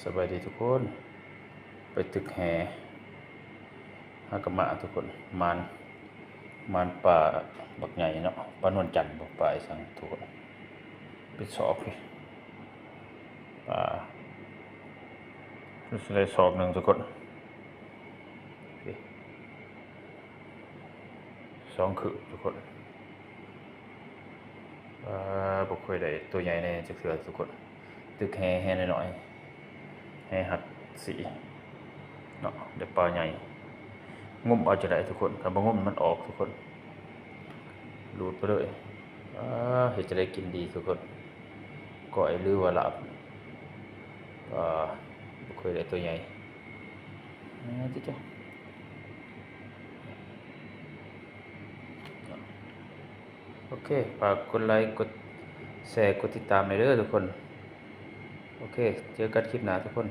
ສະບາຍດີທຸກຄົນ ໄປຕຶກແຫ ຫາກະມາທຸກຄົນ ມານ ມານປາບັກໃຫຍ່ເນາະ ປານວນຈັນບໍ ປາອີ່ສັງທຸກຄົນ ເປັນສອກນີ້ ປາ ໄດ້ສອກໜຶ່ງທຸກຄົນ ສອງຄືບທຸກຄົນ ປາ ບໍ່ເຄີຍໄດ້ໂຕໃຫຍ່ແນ່ຈັກເທື່ອທຸກຄົນ ຕຶກແຫ ແຫນ້ອຍໆ ແຫຮັດສີເນາະ ໄດ້ປາໃຫຍ່ ງຸ້ມເອົາຈັ່ງໃດທຸກຄົນ ຄັນບໍ່ງຸ້ມມັນອອກທຸກຄົນ ລູດໄປເລີຍ ປາ ເຮັດຈັ່ງໃດກິນດີທຸກຄົນ ກ້ອຍຫຼືວ່າລາບ ປາ ບໍ່ເຄີຍໄດ້ໂຕໃຫຍ່ ອາ ຕິດເຈົ້າ ໂອເຄ ຝາກກົດໄລ ກົດແຊ ກົດຕິດຕາມແດ່ເດີທຸກຄົນ ໂອເຄ ເຈີກັນຄລິບໜ້າທຸກຄົນ.